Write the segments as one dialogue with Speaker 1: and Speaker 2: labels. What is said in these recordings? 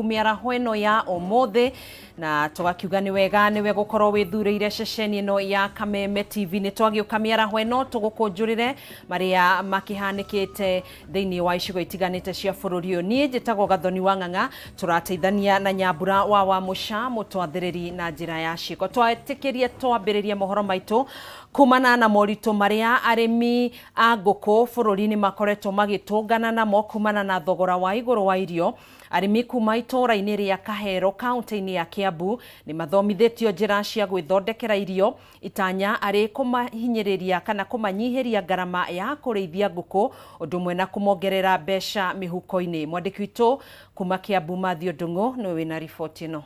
Speaker 1: waku mĩaraho ĩno ya ũmũthĩ, na tũgakiuga nĩ wega nĩwe gũkorwo wĩthurĩire ceceni ĩno ya Kameme TV. Nĩ twagĩũka mĩaraho ĩno tũgũkũnjũrĩre marĩa makĩhanĩkĩte thĩinĩ wa icigo itiganĩte cia bũrũri ũyũ. Niĩ njĩtagwo Gathoni wa Ng'ang'a, tũrateithania na Nyambura wa Wamũca mũtwathĩrĩri na njĩra ya ciĩko. Twetĩkĩrie twambĩrĩrie mohoro maitũ kumana na moritũ marĩa arĩmi a ngũkũ bũrũri-inĩ makoretwo magĩtũngana namo kumana na thogora wa igũrũ wa irio. Arĩmi kuma itũũra-inĩ rĩa Kahero kaunti-inĩ ya Kiambu nĩ mathomithĩtio njĩra cia gwĩthondekera irio, itanya arĩ kũmahinyĩrĩria kana kũmanyihĩria ngarama ya kũrĩithia ngũkũ ũndũ ũmwe na kũmongerera mbeca mĩhuko-inĩ. Mwandĩki witũ kuma Kiambu Mathew Ndung'u nĩwe wĩna riboti ĩno.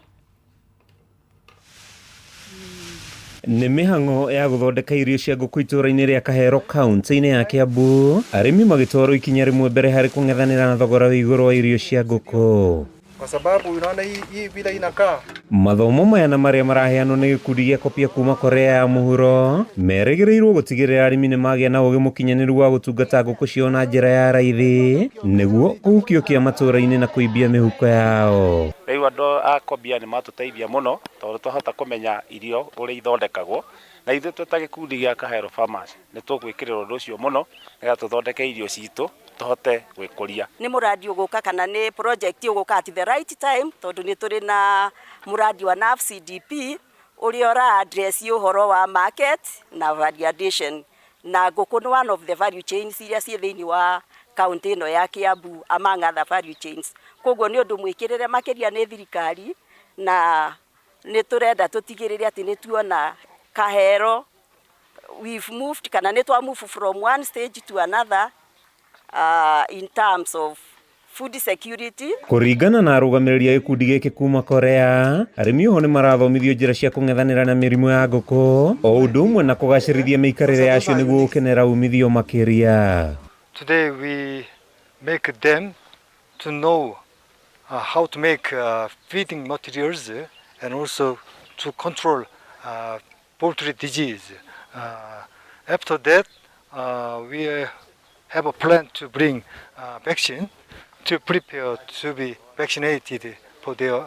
Speaker 2: Nĩ mĩhang'o ya gũthondeka irio cia ngũkũ itũũra-inĩ rĩa Kahero kaunti-inĩ ya Kiambu, arĩmi magĩtwarwo ikinya rĩmwe mbere harĩ kũng'ethanĩra na thogora wĩ igũrũ wa irio cia ngũkũ.
Speaker 3: Kwa sababu unaona hii, hii vile inakaa.
Speaker 2: Mathomo maya na marĩa maraheanwo nĩ gĩkundi gĩa Kopia kuma Korea ya Mũhuro merĩgĩrĩirwo gũtigĩrĩra arĩmi nĩ magĩa na ũgĩ mũkinyanĩru wa gũtungata ngũkũ ciao na njĩra ya raithi nĩguo kũhukia matũũra-inĩ na kũimbia mĩhuko yao.
Speaker 4: Rĩu andũ a Kobia nĩ matũteithia mũno tondũ twahota kũmenya irio ũrĩa ithondekagwo, na ithuĩ twĩ ta gĩkundi gĩa Kahero Farmers nĩ tũgwĩkĩrĩra ũndũ ũcio mũno nĩgetha tũthondeke irio citũ tũhote gwĩkũria.
Speaker 5: Nĩ mũrandi ũgũka kana nĩ project ũgũka at the right time tondũ nĩ tũrĩ na mũrandi wa NAFCDP ũrĩa ũra address ũhoro wa market na value addition, na ngũkũ nĩ one of the value chains iria ciĩ thĩinĩ wa kaunti ĩno ya Kiambu among other value chains. Koguo nĩ ũndũ mwĩkĩrĩre makĩria nĩ thirikari, na nĩ tũrenda tũtigĩrĩre atĩ nĩ tuona Kahero we've moved kana nĩ twa move from one stage to another in terms of food security.
Speaker 2: Kũringana na arũgamĩrĩri a gĩkundi gĩkĩ kuma Korea, arĩmi oho nĩ marathomithio njĩra cia kũng'ethanĩra na mĩrimũ ya ngũkũ o ũndũ ũmwe na kũgacĩrithia mĩikarĩre yacio nĩguo gũkenera umithio makĩria.
Speaker 3: Today we make them to know how to make feeding materials and also to control poultry disease. After that, we have a plan to bring vaccine to prepare to be vaccinated for their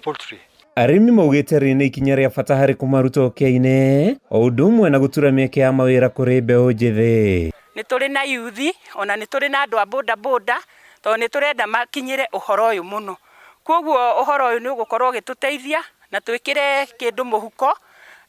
Speaker 3: poultry.
Speaker 2: Arĩmi maugĩte rĩrĩ nĩ ikinya rĩa bata harĩ kũmaruta ũkĩa-inĩ o ũndũ ũmwe na gũtura mĩeke ya mawĩra kũrĩ mbeũ njĩthĩ.
Speaker 6: Nĩ tũrĩ na yuthi ona nĩ tũrĩ na andũ a boda boda tondũ nĩ tũrenda makinyĩre ũhoro ũyũ mũno. Koguo ũhoro ũyũ nĩ ũgũkorwo ũgĩtũteithia na twĩkĩre kĩndũ mũhuko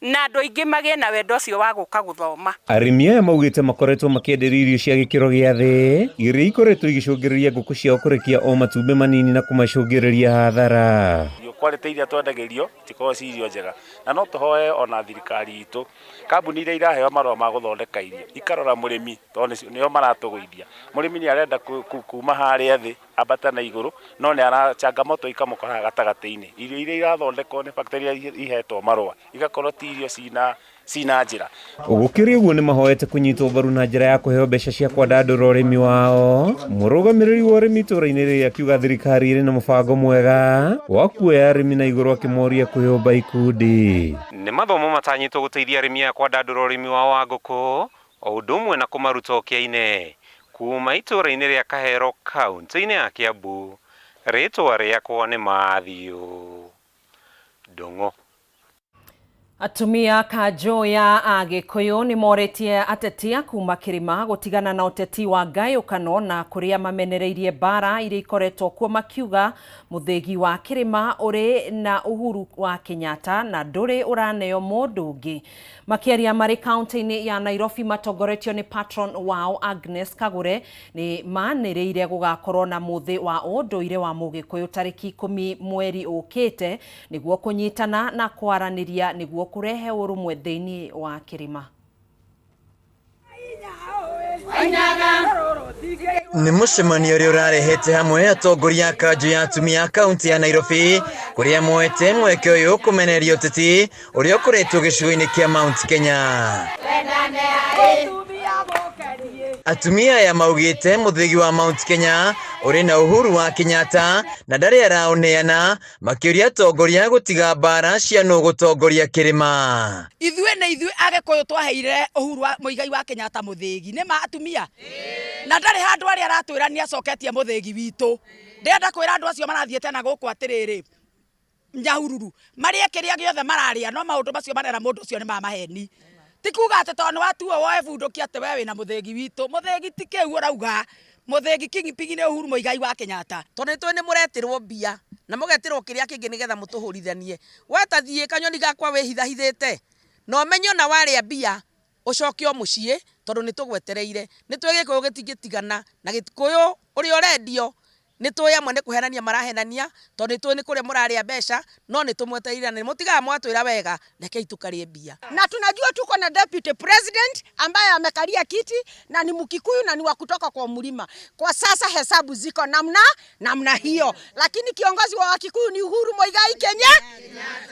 Speaker 6: na andũ aingĩ magĩe na wendo ũcio wa gũka gũthoma.
Speaker 2: Arĩmi aya maugĩte makoretwo makĩenderio irio cia gĩkĩro gĩa thĩ iria ikoretwo igĩcũngĩrĩria ngũkũ ciao kũrekia o matumbĩ manini na kũmacũngĩrĩria hathara.
Speaker 4: Irio quality iria twendagĩrio itikoragwo ci irio njega, na no tũhoe ona thirikari itũ, kambuni iria iraheo marũa ma gũthondeka irio ikarora mũrĩmi tondũ nĩo maratũgũithia. Mũrĩmi nĩ arenda kuma harĩa thĩ ambate na igũrũ, no nĩ ara changamoto ikamũkora gatagatĩ-inĩ. Irio iria irathondekwo nĩ factory iria ihetwo marũa igakorwo ti irio cina njĩra.
Speaker 2: Gũkĩrĩ ũguo nĩ mahoete kũnyitwo mbaru na njĩra ya kũheo mbeca cia kwandandũra ũrĩmi wao. Mũrũgamĩrĩri wa ũrĩmi itũũra-inĩ rĩrĩ akiuga thirikari ĩrĩ na mũbango mwega wa kuoya arĩmi na igũrũ akĩmoria kwĩyũmba ikundi. Nĩ mathomo matanyĩtwo gũteithia arĩmi aya kwandandũra ũrĩmi wao wa ngũkũ o ũndũ ũmwe na kũmaruta ũkĩa-inĩ. Kuma itũũra-inĩ rĩa Kahero kaunti-inĩ ya Kiambu, rĩtwa rĩakwa nĩ Mathew Ndung'u.
Speaker 1: Atumia kanjũ ya Agĩkũyũ nĩ morĩtie ateti a kuma kĩrĩma gũtigana na ũteti wa ngayũkano na kũrĩa mamenereirie mbara iria ikoretwo kuo makiuga mũthĩgi wa kĩrĩma ũrĩ na Uhuru wa Kenyatta na ndũrĩ ũraneo mũndũ ũngĩ. Makĩaria marĩ kaunti-inĩ ya Nairobi matongoretio nĩ patron wao Agnes Kagure nĩ manĩrĩire gũgakorwo na mũthĩ wa ũndũire wa Mũgĩkũyũ tarĩki 10 mweri ũkĩte nĩguo kũnyitana na kwaranĩria nĩguo kũrehe ũrũmwe thĩinĩ wa kĩrĩma.
Speaker 7: Nĩ mũcemanio ũrĩa ũrarehete hamwe atongoria a kanjũ ya atumia a kaunti ya Nairobi kũrĩa moete mweke ũyũ kũmenereria ũteti ũrĩa ũkoretwo gĩcigo-inĩ kĩa Mount Kenya. Atumia aya maugĩte mũthĩgi wa Mount Kenya ũrĩ na Uhuru wa Kenyatta na ndarĩ araũneana, makĩũria atongoria gũtiga mbara cia nũ gũtongoria kĩrĩma.
Speaker 8: Ithuĩ nĩ ithuĩ Agĩkũyũ twaheire Uhuru wa Muigai wa Kenyatta mũthĩgi. Nĩ ma atumia? Na ndarĩ handũ arĩa aratwĩra nĩ acoketie mũthĩgi witũ. Ndĩrenda kwĩra andũ acio marathiĩte na gũkũ atĩrĩrĩ, Nyahururu, marĩe kĩrĩa gĩothe mararĩa, no maũndũ macio marera mũndũ ũcio nĩ ma maheni. Ti kuga atĩ tondũ nĩ watuo woe bunduki atĩ we wĩna mũthĩgi witũ. Mũthĩgi ti kĩu ũrauga. Mũthĩgi kingpin nĩ Uhuru Muigai wa Kenyatta.
Speaker 9: Tondũ nĩ tũĩ nĩ mũretĩrwo mbia na mũgetĩrwo kĩrĩa kĩngĩ nĩgetha mũtũhũrithanie. We ta thiĩ kanyoni gakwa wĩhithahithĩte na ũmenye ona warĩa mbia ũcoke o mũciĩ tondũ nĩ tũgwetereire. Nĩ tũĩ Gĩkũyũ gĩtingĩtigana na Gĩkũyũ ũrĩa ũrendio nĩ tũĩ amwe nĩ kũhenania marahenania tondũ nĩ tũĩ nĩ kũrĩa mũrarĩa mbeca no nĩ tũmwetereire na nĩ mũtigaga mwatwĩra wega rekei tũkarĩe mbia.
Speaker 10: Na tunajua tuko na deputy president ambaye amekalia kiti na ni Mkikuyu na ni wa kutoka kwa mlima. Kwa sasa hesabu ziko namna hiyo, lakini kiongozi wa Wakikuyu ni Uhuru Muigai Kenya.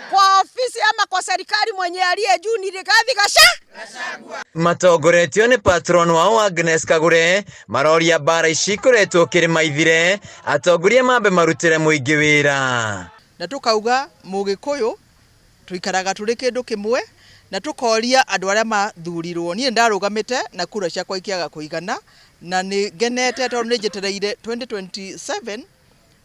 Speaker 10: Kwa ofisi ama kwa serikali mwenye aliye juu ni Rigathi Gachagua.
Speaker 7: Matongoretio nĩ patron wao Agnes Kagure maroria mbara ici ikoretwo kĩrĩma ithire atongoria mambe marutĩre mũingĩ wĩra.
Speaker 11: Na tukauga Mũgĩkũyũ tuikaraga tũrĩ kĩndũ kĩmwe na tukoria andũ arĩa mathurirwo. Niĩ ndarũgamĩte na kura ciakwa ikĩaga kũigana na nĩ ngenete tondũ nĩ njetereire 2027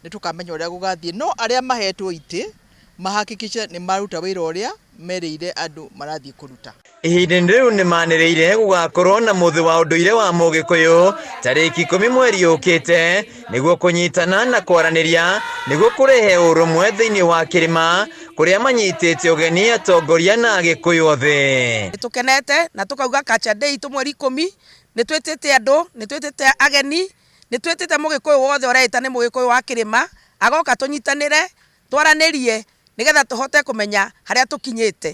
Speaker 11: nĩ tũkamenya ũrĩa gũgathiĩ, no arĩa mahetwo itĩ mahakikice nĩ maruta wĩra ũrĩa merĩire andũ marathiĩ kũruta.
Speaker 7: Ihinda-inĩ rĩu nĩ manĩrĩire gũgakorwo na mũthĩ wa ũndũire wa Mũgĩkũyũ tarĩki 10 mweri ũkĩte nĩguo kũnyitana na kwaranĩria nĩguo kũrehe ũrũmwe thĩinĩ wa kĩrĩma kũrĩa manyitĩte ũgeni atongoria na Agĩkũyũ othe.
Speaker 9: Nĩ tũkenete na tũkauga Culture Day itũ mweri 10 nĩ twĩtĩte andũ, nĩ twĩtĩte ageni, nĩ twĩtĩte Mũgĩkũyũ wothe ũreĩta nĩ Mũgĩkũyũ wa kĩrĩma agoka tũnyitanĩre twaranĩrie nĩgetha tũhote kũmenya harĩa tũkinyĩte.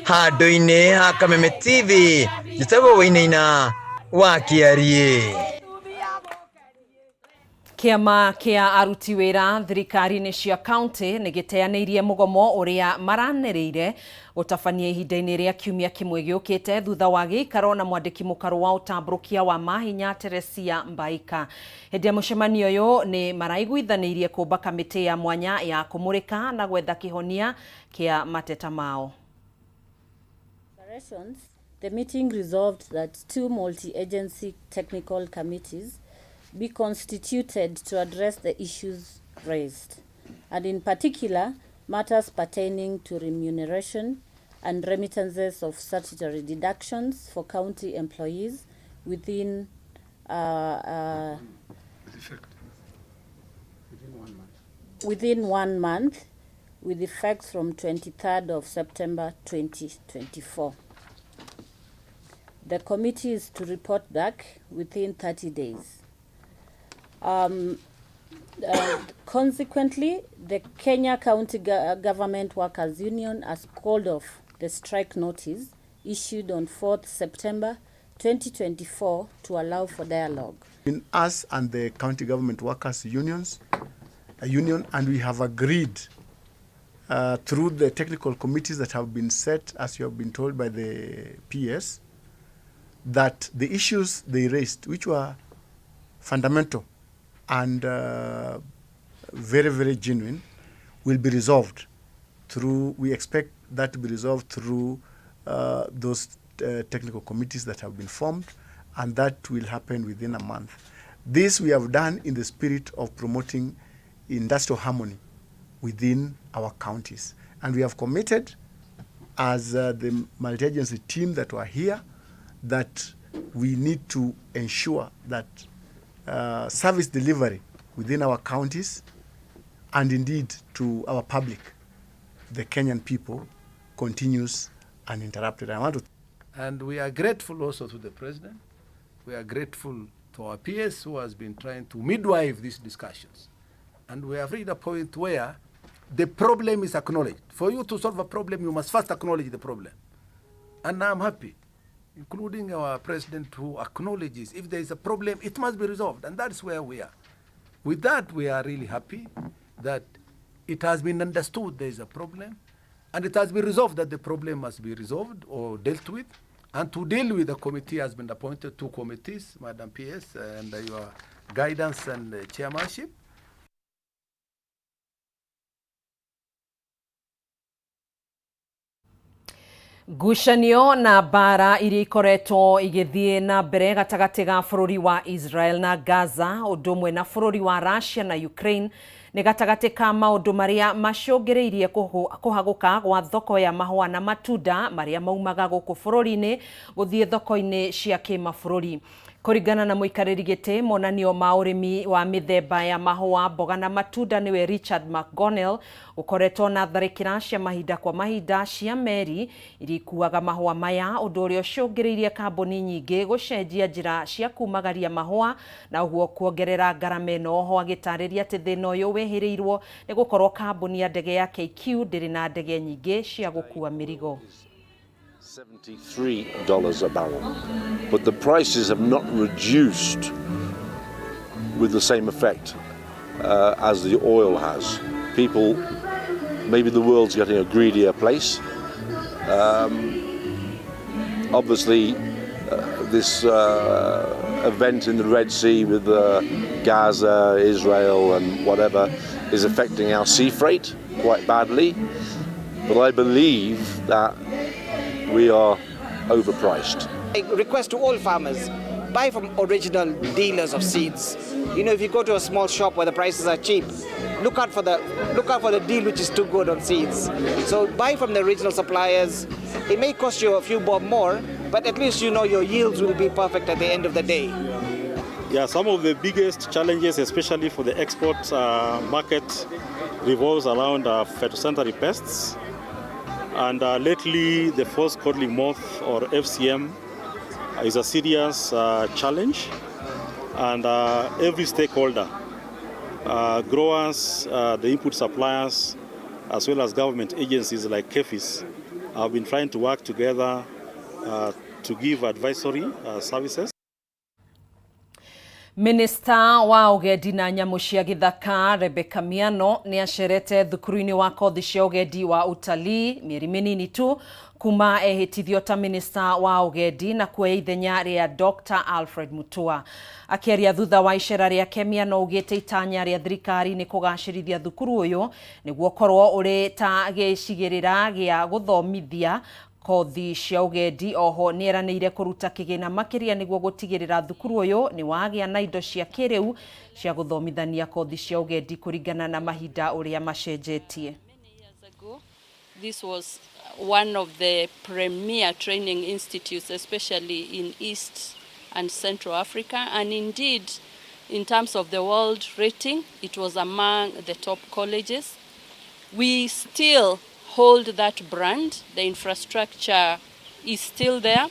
Speaker 7: Handũ-inĩ ha Kameme TV njĩtagwo Wainaina wa Kĩariĩ.
Speaker 1: Kĩama kĩa aruti wĩra thirikari-inĩ cia county nĩ gĩteanĩirie mũgomo ũrĩa maranĩrĩire gũtabania ihinda-inĩ rĩa kiumia kĩmwe gĩũkĩte thutha wa gĩikaro na mwandĩki mũkarũ wa ũtambũrũkia wa mahinya Teresia Mbaika. Hĩndĩ ya mũcemanio ũyũ nĩ maraiguithanĩirie kũmba kamĩtĩ ya mwanya ya kũmũrĩka na gwetha kĩhonia kĩa mateta mao.
Speaker 12: The meeting resolved that 2 multi-agency technical committees be constituted to address the issues raised, and in particular, matters pertaining to remuneration and remittances of statutory deductions for county employees within 1 month, with effect from 23rd of September 2024. The committee is to report back within 30 days. Consequently, the Kenya County Government Workers Union has called off the strike notice issued on 4th September 2024 to allow for dialogue.
Speaker 13: In us and the County Government Workers Union, and we have agreed through the technical committees that have been set, as you have been told by the PS, that the issues they raised, which were fundamental and very, very genuine, will be resolved through, we expect that to be resolved through those technical committees that have been formed, and that will happen within a month. This we have done in the spirit of promoting industrial harmony within our counties. And we have committed, as the multi-agency team that were here, that we need to ensure that service delivery within our counties and indeed to our public, the Kenyan people, continues uninterrupted. I want to
Speaker 14: And we are grateful also to the president. We are grateful to our PS who has been trying to midwife these discussions. And we have reached a point where the problem is acknowledged. For you to solve a problem, you must first acknowledge the problem. And I'm happy, including our president, who acknowledges if there is a problem, it must be resolved. And that's where we are. With that, we are really happy that it has been understood there is a problem, and it has been resolved that the problem must be resolved or dealt with. And to deal with, the committee has been appointed, 2 committees, Madam PS, and your guidance and chairmanship.
Speaker 1: Ngucanio na mbara iria ikoretwo igĩthiĩ na mbere gatagatĩ ga bũrũri wa Israel na Gaza ũndũ ũmwe na bũrũri wa Russia na Ukraine nĩ gatagatĩ ka maũndũ marĩa macũngĩrĩirie kũhagũka gwa thoko ya mahũa na matunda marĩa maumaga gũkũ bũrũri-inĩ gũthiĩ thoko-inĩ cia kĩmabũrũri. Kũringana na mũikarĩri gĩtĩ monanio ma ũrĩmi wa mĩthemba ya mahũa, mboga na matunda nĩwe Richard McGonnell, gũkoretwo na tharĩkĩra cia mahinda kwa mahinda cia meri iria ikuaga mahũa maya, ũndũ ũrĩa ũcũngĩrĩirie kambuni nyingĩ gũcenjia njĩra cia kumagaria mahũa na ũguo kuongerera ngarama ĩno. Oho agĩtarĩria atĩ thĩna ũyũ wĩhĩrĩirwo nĩ gũkorwo kambuni ya ndege ya KQ ndĩrĩ na ndege nyingĩ cia gũkua mĩrigo.
Speaker 15: $73 a barrel. But the prices have not reduced with the same effect as the oil has. People, maybe the world's getting a greedier place. Obviously, this event in the Red Sea with Gaza, Israel, and whatever is affecting our sea freight quite badly. But I believe that we are overpriced.
Speaker 16: I request to all farmers, buy from original dealers of seeds. You know, if you go to a small shop where the prices are cheap, look out for the deal which is too good on seeds. So buy from the original suppliers. It may cost you a few bob more, but at least you know your yields will be perfect at the end of the day.
Speaker 17: Yeah, some of the biggest challenges, especially for the export market, revolves around phytosanitary pests. And lately, the false codling moth, or FCM, is a serious challenge. And every stakeholder, growers, the input suppliers, as well as government agencies like KEPHIS, have been trying to work together to give advisory services.
Speaker 1: Minista wa ũgendi na nyamũ cia gĩthaka Rebecca Miano nĩ acerete thukuru-inĩ wa kothi cia ũgendi wa utalii mĩeri mĩnini tu kuma ehĩtithio ta minista wa ũgendi na kuoya ithenya rĩa Dr. Alfred Mutua. Akĩaria thutha wa icera rĩake, Miano augĩte itanya rĩa thirikari nĩ kũgacĩrithia thukuru ũyũ nĩguo ũkorwo ũrĩ ta gĩcigĩrĩra gĩa gũthomithia kothi cia ũgendi. Oho nĩ eranĩire kũruta kĩgĩna makĩria nĩguo gũtigĩrĩra thukuru ũyũ nĩ wagĩa na indo cia kĩrĩu cia gũthomithania kothi cia ũgendi kũringana na mahinda ũrĩa macenjetie.
Speaker 18: This was one of the premier training institutes, especially in East and Central Africa. And indeed, in terms of the world rating, it was among the top colleges. We still hold that brand. The infrastructure is still there,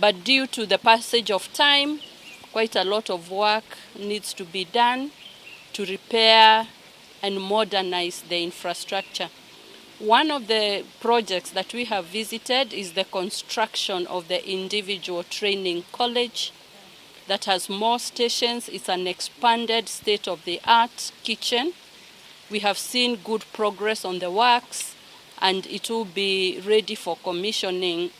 Speaker 18: but due to the passage of time, quite a lot of work needs to be done to repair and modernize the infrastructure. One of the projects that we have visited is the construction of the individual training college that has more stations. It's an expanded state of the art kitchen. We have seen good progress on the works, and it will be ready for commissioning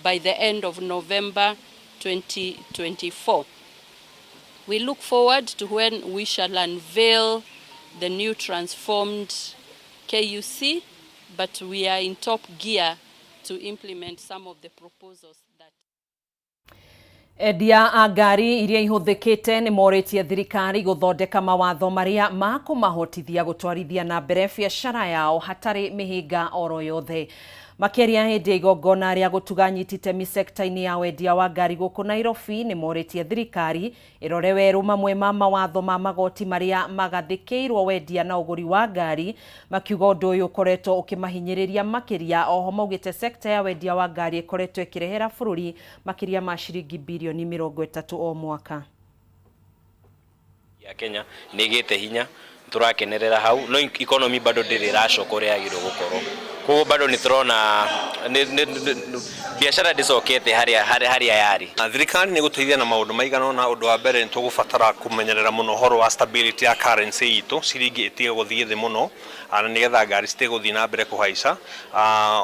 Speaker 18: by the end of November 2024. We look forward to when we shall unveil the new transformed KUC, but we are in top gear to implement some of the proposals that
Speaker 1: Endia a ngari iria ihũthĩkĩte nĩ morĩtie thirikari gũthondeka mawatho marĩa makũmahotithia gũtwarithia na mbere biacara yao hatarĩ mĩhĩnga oro yothe. Makĩaria hĩndĩ ya igongona rĩa gũtuga nyiti itemi sekta-inĩ ya wendia wa ngari gũkũ Nairobi, nĩ morĩtie thirikari ĩrore werũ mamwe ma mawatho ma magoti marĩa magathĩkĩirwo wendia na ũgũri wa ngari, makiuga ũndũ ũyũ ũkoretwo ũkĩmahinyĩrĩria makĩria. Oho maugĩte sekta ya wendia wa ngari ĩkoretwo ĩkĩrehera bũrũri makĩria ma ciringi birioni 30 o mwaka.
Speaker 19: Ya Kenya nĩ ĩgĩte hinya, tũrakenerera hau, no economy bado ndĩrĩ ĩracoka ũrĩa yagĩrĩirwo gũkorwo. Koguo bado nĩ tũrona biacara ndĩcokete harĩa yarĩ.
Speaker 20: Thirikari nĩ gũteithia na maũndũ maigana ũna. Ũndũ wa mbere, nĩ tũgũbatara kũmenyerera mũno ũhoro wa stability ya currency itũ, ciringi ĩtige gũthiĩ thĩ mũno, na nĩgetha ngari citige gũthiĩ na mbere kũhaica.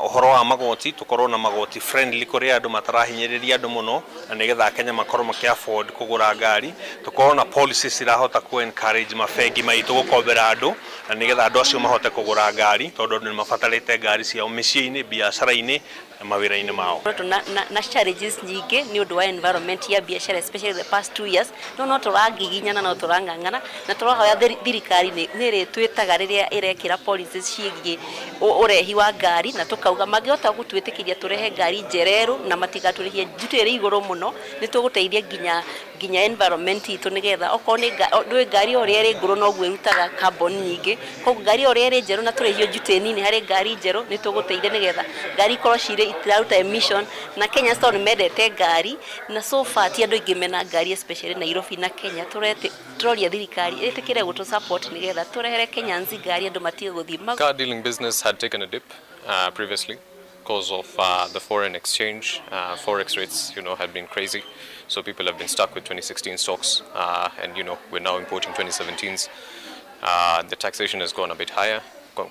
Speaker 20: Ũhoro wa magoti, tũkorwo na magoti friendly kũrĩ andũ, matarahinyĩrĩria andũ mũno, na nĩgetha Akenya makorwo makĩ afford kũgũra ngari. Tũkorwo na policies cirahota ku encourage mabengi maitũ gũkombera andũ. Na nĩgetha andũ acio mahote kũgũra ngari, tondũ andũ nĩ mabatarĩte ngari ciao mĩciĩ-inĩ, biacara-inĩ na mawĩra-inĩ mao.
Speaker 21: Tũkoretwo na, na, na challenges nyingĩ nĩ ũndũ wa environment ya biacara especially the past 2 years, no tũrangiginyana, no tũrang'ang'ana na tũrahoya thirikari nĩ ĩrĩtwĩtaga rĩrĩa ĩrekĩra policies ciĩgiĩ ũrehi wa ngari, na tũkauga mangĩhota gũtwĩtĩkĩria tũrehe ngari njererũ na matigatũrĩhie duty ĩrĩ igũrũ mũno, nĩ tũgũteithia nginya environment itũ, nĩgetha okorwo nĩ ngari o ũrĩa ĩrĩ ngũrũ noguo ĩrutaga carbon nyingĩ. Koguo ngari o ũrĩa ĩrĩ njerũ na tũrĩhio duty nini harĩ ngari njerũ, nĩ tũgũteithia nĩgetha ngari ikorwo cirĩ itiraruta emission. Na Kenya tondũ nĩ mendete ngari, na so far ti andũ aingĩ mena ngari, especially Nairobi na Kenya, tũroria thirikari ĩtĩkĩre gũtũ support nĩgetha tũrehere Kenyans ngari, andũ matige gũthiĩ
Speaker 22: Car dealing business had taken a dip previously because of the foreign exchange. Forex rates had been crazy. So people have been stuck with 2016 stocks, and we're now importing 2017s. The taxation has gone a bit higher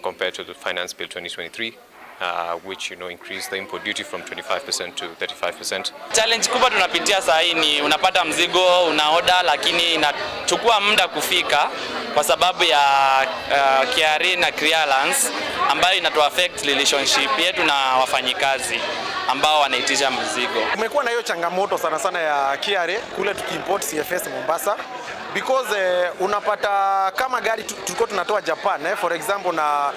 Speaker 22: compared to the Finance Bill 2023, which increased the import duty from 25% to 35%.
Speaker 23: Challenge kubwa tunapitia saa hii ni unapata mzigo una order, lakini inachukua muda kufika kwa sababu ya KRA na clearance ambayo inatu affect relationship yetu na wafanyikazi ambao wanaitisha mzigo.
Speaker 24: Kumekuwa na hiyo changamoto sana sana ya KRA kule tukiimport CFS Mombasa because unapata kama gari tulikuwa tunatoa Japan, for example, na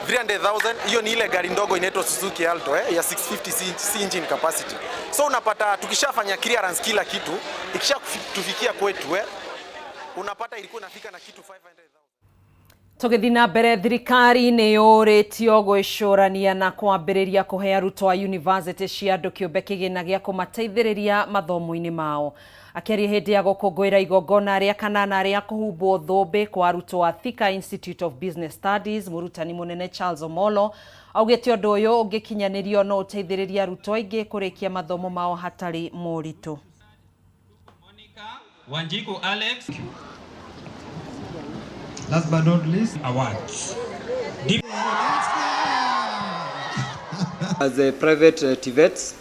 Speaker 24: 300,000, hiyo ni ile gari ndogo inaitwa Suzuki Alto, ya 650 C engine capacity. So unapata tukishafanya clearance kila kitu, ikisha tufikia kwetu, unapata ilikuwa inafika na kitu 500.
Speaker 1: Tũgĩthiĩ na mbere, thirikari nĩ yũrĩtio gwĩcũrania na kwambĩrĩria kũhe arutwo a yunivasĩtĩ cia andũ kĩũmbe kĩgĩna gĩa kũmateithĩrĩria mathomo-inĩ mao. Akĩaria hĩndĩ ya gũkũngũĩra igongona rĩa kanana rĩa kũhumbwo thũmbĩ kwa arutwo a Thika Institute of Business Studies, mũrutani mũnene Charles Omolo augĩte ũndũ ũyũ ũngĩkinyanĩrio no ũteithĩrĩrie arutwo aingĩ kũrĩkia mathomo mao hatarĩ moritũ.
Speaker 25: Wanjiku Alex. Last but not least, awards.
Speaker 26: As a private TVETs,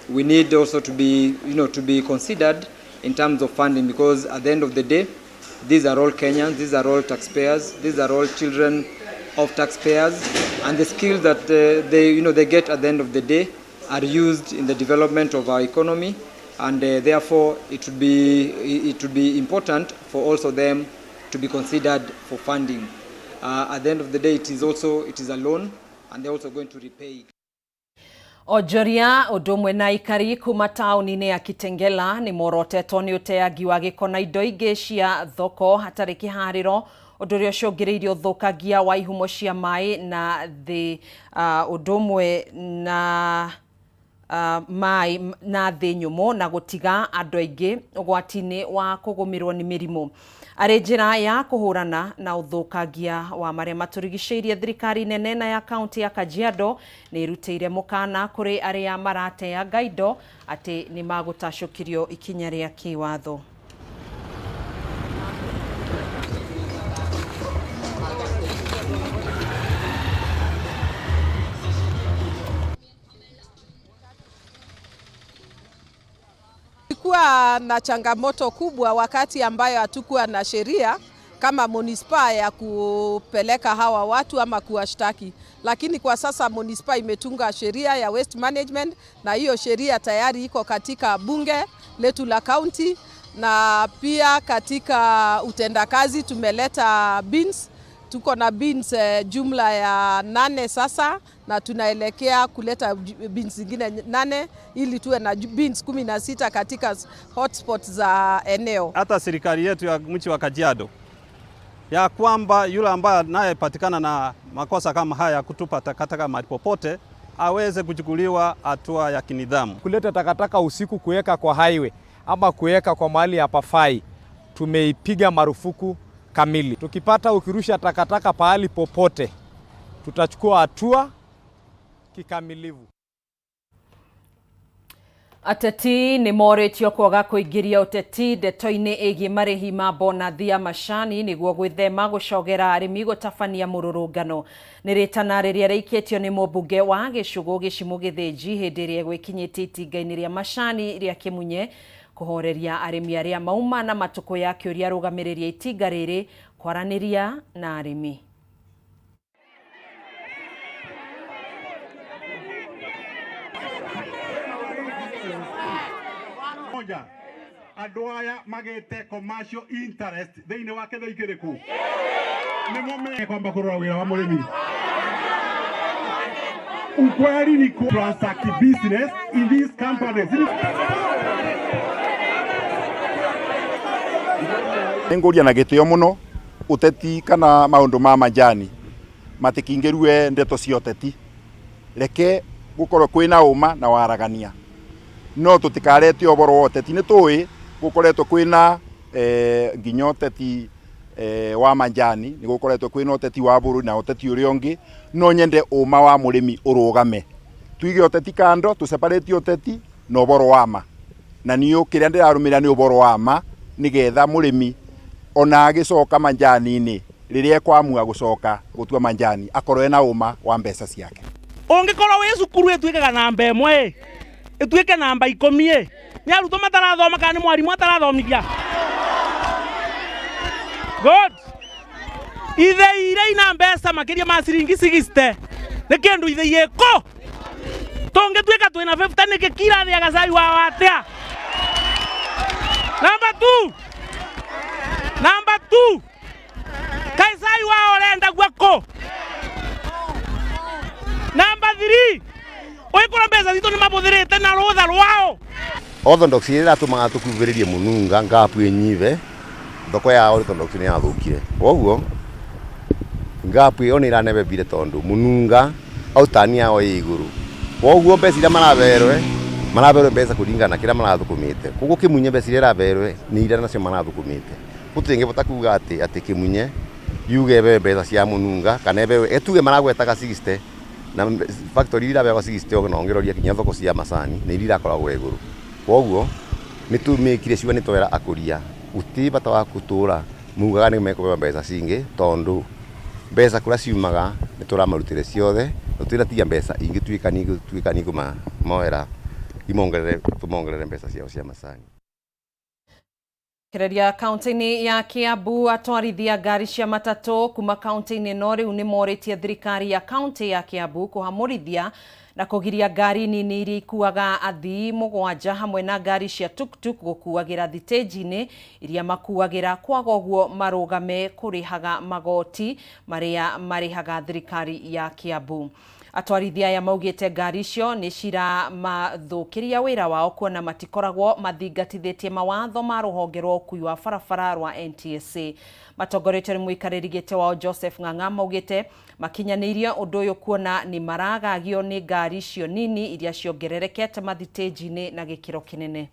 Speaker 26: we need also to be considered in terms of funding, because at the end of the day, these are all Kenyans, these are all taxpayers, these are all children of taxpayers, and the skills that they get at the end of the day are used in the development of our economy, and therefore it would be important for also them to be considered for funding. At the end of the day, it is a loan, and they're also going to repay it.
Speaker 1: Onjoria ũndũ ũmwe na aikari kuma taũni-inĩ ya Kitengela nĩ morotetwo nĩ ũteangi wa gĩko na indo ingĩ cia thoko hatarĩ kĩharĩro, ũndũ ũrĩa ũcũngĩrĩirie ũthũkangia wa ihumo cia maĩ na thĩ, ũndũ ũmwe na maĩ na thĩ nyũmũ, na gũtiga andũ aingĩ ũgwati-inĩ wa kũgũmĩrwo nĩ mĩrimũ. Arĩ njĩra ya kũhũrana na ũthũkangia wa marĩa matũrigicĩirie, thirikari nene na ya kaunti ya Kajiado nĩ ĩrutĩire mũkana kũrĩ arĩa marateanga indo atĩ nĩ magũtacũkĩrio ikinya rĩa kĩwatho.
Speaker 27: Kulikuwa na changamoto kubwa wakati ambayo hatukuwa na sheria kama manispaa ya kupeleka hawa watu ama kuwashtaki, lakini kwa sasa manispaa imetunga sheria ya waste management, na hiyo sheria tayari iko katika bunge letu la kaunti, na pia katika utendakazi tumeleta bins. Tuko na bins jumla ya nane sasa, na tunaelekea kuleta bins zingine nane ili tuwe na bins 16 katika hotspot za eneo.
Speaker 28: Hata serikali yetu ya mji wa Kajiado ya kwamba yule ambaye anayepatikana na makosa kama haya kutupa takataka mahali popote aweze kuchukuliwa hatua ya kinidhamu.
Speaker 29: Kuleta takataka usiku kuweka kwa highway ama kuweka kwa mahali hapafai, tumeipiga marufuku kamili. Tukipata ukirusha takataka pahali popote, tutachukua hatua kikamilifu.
Speaker 1: Ateti nĩ morĩtio kwaga kũingĩria ũteti ndeto-inĩ ĩgiĩ marĩhi ma bonathi ya macani nĩguo gwĩthema gũcogera arĩmi gũtabania mũrũrũngano. Nĩ rĩtana rĩrĩa rĩikĩtio nĩ mũmbunge wa gĩcũgũ Gĩcimũ Gĩthĩnji hĩndĩ ĩrĩa gwĩkinyĩtie itinga-inĩ rĩa macani rĩa Kĩmunye kũhoreria arĩmi arĩa mauma na matukũ ya kĩũria arũgamĩrĩri a itinga rĩrĩ kwaranĩria na arĩmi.
Speaker 2: pamoja andå aya magä commercial interest thä inä wa kä thä kä rä kå nä mo me kwamba kå rora wä ra wa må rä mi ukweli ni ku transact business in these companies.
Speaker 3: Nĩngũria na gĩtĩo mũno ũteti kana maũndũ ma majani matikingĩrue ndeto cia ũteti, reke gũkorwo kwĩna ũma na waragania, no tũtikarete ũhoro wa ũteti. Nĩ tũĩ gũkoretwo kwĩna nginya ũteti wa majani, nĩ gũkoretwo kwĩna ũteti wa bũrũri na ũteti ũrĩa ũngĩ. No nyende ũma wa mũrĩmi ũrũgame, tuige ũteti kando, tũseparate ũteti na ũhoro wa ma, na niĩ kĩrĩa ndĩrarũmĩrĩra nĩ ũhoro wa ma, nĩgetha mũrĩmi ona agĩcoka majani-inĩ rĩrĩa ekwamua gũcoka gũtua majani akorwo ena ũma wa mbeca ciake.
Speaker 4: Ũngĩkorwo wĩ cukuru ĩtuĩkaga namba ĩmwe ĩtuĩke namba 10 nĩ arutwo matarathoma kana nĩ mwarimũ atarathomithia? Good. Ithei iria ina mbeca makĩria ma ciringi 60 nĩ kĩndũ ithei ĩkũ tũngĩtuĩka twĩna 50 nĩkĩ kirathiaga cai wao atĩa? Number 2. Number 2. Kaĩ cai wao ũrendagua kũ? Number 3. Ũgĩkorwo mbeca citũ nĩ mabũthĩrĩte na rũtha rwao.
Speaker 5: Orthodox ĩrĩa ĩratũmaga tũkuhĩrĩrie Mũnunga ngapu ĩnyive, thoko ya Orthodox nĩ yathũkire. Koguo ngapu ĩyo nĩ ĩranebebire tondũ Mũnunga outani yao ĩ igũrũ. Koguo mbeca iria maraberwe mbeca kũringana na kĩrĩa marathũkũmĩte. Koguo Kĩmunye mbeca iria ĩraberwe nĩ iria nacio marathũkũmĩte. Gũtingĩbota kuga atĩ Kĩmunye yuge ĩbewe mbeca cia Mũnunga kana ĩbewe ĩtuge maragwetaga 60 na factory iria irabeagwo 60 ona ũngĩroria kinya thoko cia macani nĩ iria irakoragwo igũrũ. Koguo nĩ tũmĩkire ciuga nĩ twera akũria gũtirĩ bata wa gũtũra mugaga nĩ mekũbewa mbeca cingĩ tondũ mbeca kũrĩa ciumaga nĩ tũramarutĩre ciothe, tũtiratia mbeca ingĩtuĩka nĩ ikũmoera tũmongerere mbeca ciao cia macani.
Speaker 1: Kereria kaunti-inĩ ya Kiambu atwarithia ngari cia matatũ kuma kaunti-inĩ ĩno rĩu nĩ morĩtie thirikari ya kaunti ya Kiambu kũhamũrithia na kũgiria ngari nini iria ikuaga athii 7 hamwe na ngari cia tuktuk gũkuagĩra thitĩnji-inĩ iria makuagĩra, kwaga ũguo marũgame kũrĩhaga magoti marĩa marĩhaga thirikari ya Kiambu. Atwarithia aya maugĩte ngari icio nĩ ciramathũkĩria wĩra wao kuona matikoragwo mathingatithĩtie mawatho ma rũhonge rwa ũkui wa barabara rwa NTSA. Matongoretio nĩ mũikarĩri gĩtĩ wao Joseph Ng'ang'a maugĩte makinyanĩirie ũndũ ũyũ kuona nĩ maragagio nĩ ngari icio nini iria ciongererekete mathitĩnji-inĩ na gĩkĩro kĩnene.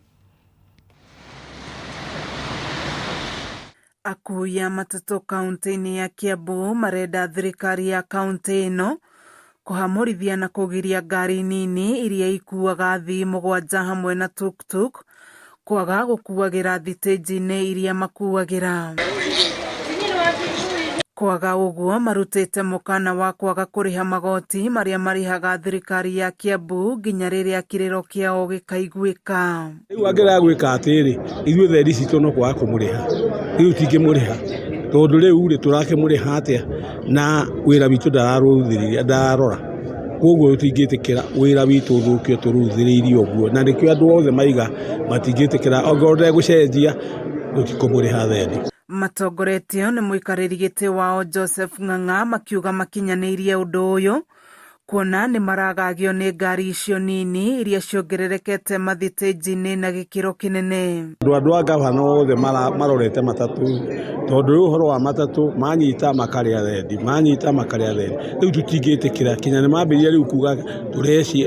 Speaker 6: Akui a matatũ kaunti-inĩ ya Kiambu marenda thirikari ya kaunti ĩno kũhamũrithia na kũgiria ngari nini iria ikuaga athii 7 hamwe na tuktuk kwaga gũkuagĩra thitĩnji-inĩ iria makuagĩra. Kwaga ũguo marutĩte mũkana wa kwaga kũrĩha magoti marĩa marĩhaga thirikari ya Kiambu nginya rĩrĩa kĩrĩro kĩao gĩkaiguĩka.
Speaker 8: Rĩu angĩrega gwĩka atĩrĩ, ithuĩ thendi citũ no kwaga kũmũrĩha, rĩu tingĩmũrĩha tondũ rĩu rĩ tũrakĩmũrĩha atĩa na wĩra witũ ndararũthĩrĩria ndararora. Koguo tũtingĩtĩkĩra wĩra witũ ũthũkio tũrũthĩrĩirie ũguo, na nĩkĩo andũ othe maiga matingĩtĩkĩra ongorwo ndegũcenjia tũtikũmũrĩha thendi.
Speaker 6: Matongoretio nĩ mũikarĩri gĩtĩ wao Joseph Ng'ang'a makiuga makinyanĩirie ũndũ ũyũ kuona nĩ maragagio nĩ ngari icio nini iria ciongererekete mathitĩnji-inĩ na gĩkĩro kĩnene.
Speaker 8: Andũ a gavana othe marorete matatũ tondũ rĩu ũhoro wa matatũ manyita makarĩa thendi, manyita makarĩa thendi. Rĩu tũtingĩtĩkĩra kinya nĩ mambĩrĩria rĩu kuga tũreci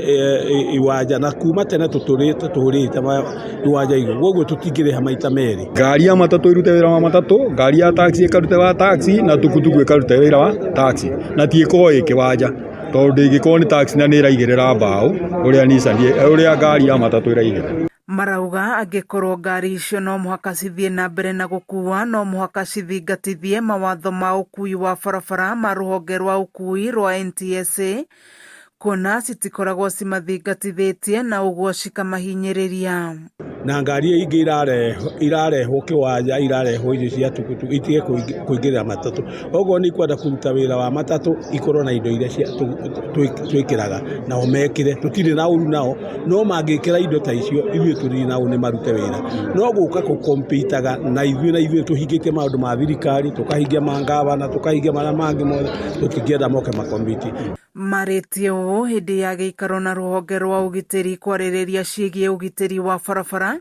Speaker 8: iwanja na kuma tene tũtũrĩte tũhũrĩte iwanja igũrũ, koguo tũtingĩrĩha maita merĩ.
Speaker 9: Ngari ya matatũ ĩrute wĩra wa matatũ, ngari ya taxi ĩkarute wa taxi na tukutuku ĩkarute wĩra wa taxi, na ti ĩkorwo ĩ kĩwanja tondũ ndĩngĩkorwo nĩ taxi na nĩ ĩraigĩrĩra mbaũ ũrĩa Nissan ũrĩa ngari ya matatũ ĩraigĩrĩra.
Speaker 6: Marauga angĩkorwo ngari icio no mũhaka cithiĩ na mbere na gũkua, no mũhaka cithingatithie mawatho ma ũkui wa barabara ma rũhonge rwa ũkui rwa NTSA Kuona citikoragwo cimathingatithĩtie na ũguo cikamahinyĩrĩria.
Speaker 8: Na ngari ingĩ irarehwo kĩwanja, irarehwo icio cia tukutuku itige kũingĩrĩra matatũ. Okorwo nĩ ikwenda kũruta wĩra wa matatũ ikorwo na indo iria twĩkĩraga nao mekĩre, tũtirĩ na ũru nao, no mangĩkĩra indo ta icio ithuĩ tũtirĩ na ũru nĩ marute wĩra. No gũka gũ compete na ithuĩ, na ithuĩ tũhingĩtie maũndũ ma thirikari, tũkahingia ma ngavana, tũkahingia marĩa mangĩ mothe, tũtingĩenda moke ma compete.
Speaker 6: Marĩtie ũũ hĩndĩ ya gĩikaro na rũhonge rwa ũgitĩri kwarĩrĩria ciĩgiĩ ũgitĩri wa barabara,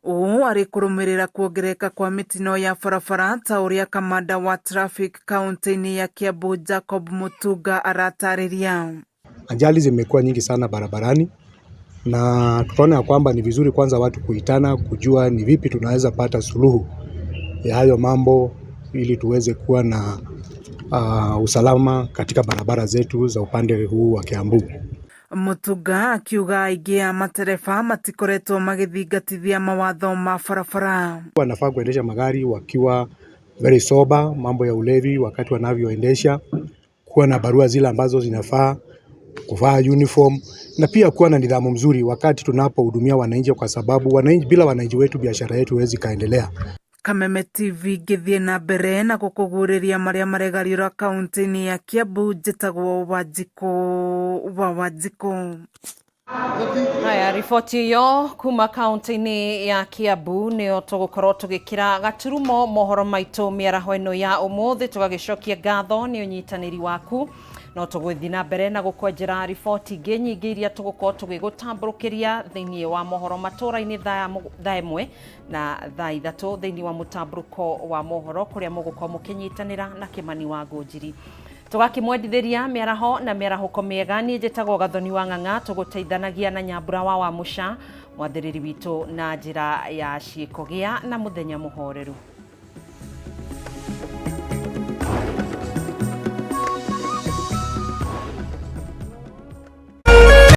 Speaker 6: ũũ arĩ kũrũmĩrĩra kuongerereka kwa mĩtino ya barabara ta ũrĩa kamanda wa traffic kaunti-inĩ ya Kiambu Jacob Mutunga aratarĩria.
Speaker 7: Ajali zimekuwa nyingi sana barabarani na tukaona ya kwamba ni vizuri kwanza watu kuitana kujua ni vipi tunaweza pata suluhu ya hayo mambo ili tuweze kuwa na usalama katika barabara zetu za upande huu wa Kiambu.
Speaker 6: Mutunga akiuga aingĩ a matereba matikoretwo magĩthingatithia mawatho ma barabara.
Speaker 7: Wanafaa kuendesha magari wakiwa very sober, mambo ya ulevi wakati wanavyoendesha, kuwa na barua zile ambazo zinafaa, kuvaa uniform na pia kuwa na nidhamu mzuri wakati tunapohudumia wananchi, kwa sababu wananchi, bila wananchi wetu biashara yetu haiwezi kaendelea.
Speaker 6: Kameme TV ngĩthiĩ na mbere na gũkũguũrĩria marĩa maregariũra kaunti-inĩ ya Kiambu, njĩtagwo Wanjikũ wa Wanjikũ.
Speaker 1: Haya, riboti ĩyo kuma kaunti-inĩ ya Kiambu nĩyo tũgũkorwo tũgĩkĩra gaturumo mohoro maitũ mĩaraho ĩno ya ũmũthĩ, tũgagĩcokia ngatho nĩ ũnyitanĩri waku. No tũgũthiĩ na mbere na gũkwenjera riboti ingĩ nyingĩ iria tũgũkorwo tũgĩgũtambũrũkĩria thĩinĩ wa mohoro matũra-inĩ thaa 1 na thaa 3 thĩinĩ wa mũtambũrũko wa mohoro, kũrĩa mũgũkorwo mũkĩnyitanĩra na Kĩmani wa Ngũnjiri. Tũgakĩmwendithĩria mĩaraho na mĩarahũko mĩega. Niĩ njĩtagwo Gathoni wa Ng'ang'a, tũgũteithanagia na Nyambura wa Wamũca, mwathĩrĩri witũ na njĩra ya ciĩko. Gĩa na mũthenya mũhoreru.